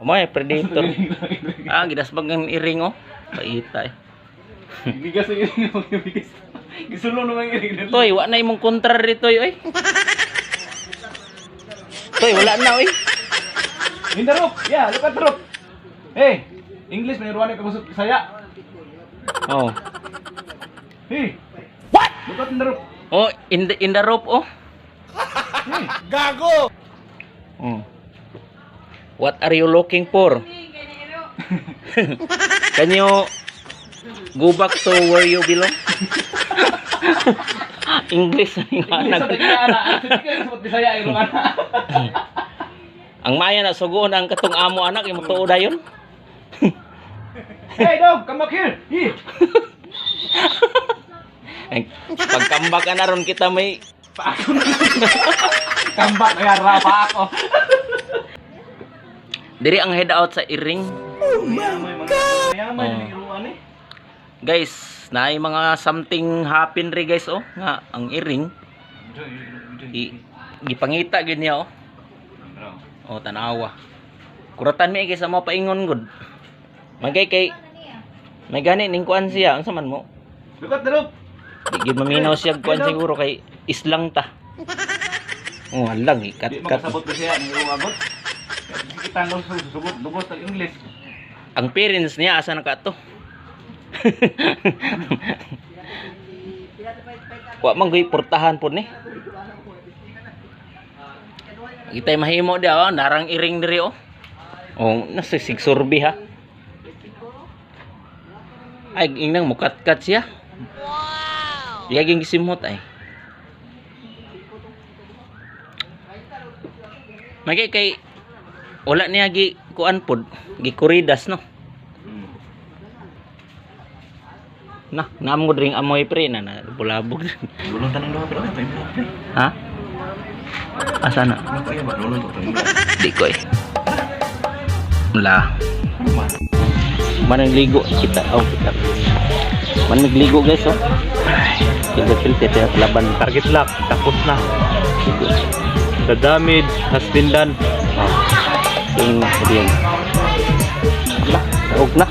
Umay, predator. Ah, gidasbag ang iring oh. Paita eh. Bigas ang iring mo, bigas. Gisulo naman ang iring nila. Toy, wa na imong kontra rito, oy. Toy, wala na oy. In the rope. Yeah, look at the rope. Hey, English may ruwan ka busot Bisaya. Oh. Hey. What? Look at the rope. Oh, in the rope oh. Hey. Gago! Oh. What are you looking for? Can you go back to where you belong? English ang English anak. sa tingin ana. Sige ka busot Bisaya ang ana. Ang maya na sugoon ang katong amo anak imong tuo dayon. Hey dog, come back here. Hey. Ay, pagkambak ka na ron kita may Paako na. Come back na ra pa ako. Diri ang head out sa iring. Oh my God. Mayaman Oh. oh. iruan eh. Guys, naay mga something happen ri guys oh nga ang iring i, gipangita gyud niya oh. Oh, tanawa. Kuratan mi kay sa mga paingon gud. Magay kay may gani ning kuan siya unsa man mo? Look at the rope. Di gyud maminaw siya kuan siguro kay islang ta. Oh, alang Di ikat-kat. makasabot ko siya ng iruan abot. Kita lang susugot, lubos ng English. Ang parents niya asa na ka to? Wa man gyud portahan pod ni. Kitay mahimo di oh, narang iring diri oh. Oh, nasa sigsurbi ha. Ay, ingnang mukat-kat siya. Wow. Yaging gisimhot ay. Magay kay wala niya gi kuan pod, gi kuridas no. Na, naamod ring amoy pre na, na bulabog. Lulong tanong doon pero ito yung pre. Ha? Asa na? Ano pa ba? Lulong to yung Di ko eh. Wala. Managligo kita. Oh, kita. Managligo guys oh. Ay, filter filter kaya laban. Target lock, tapos na. The damage has been done. Oh. Yung ring. Wala, daog na.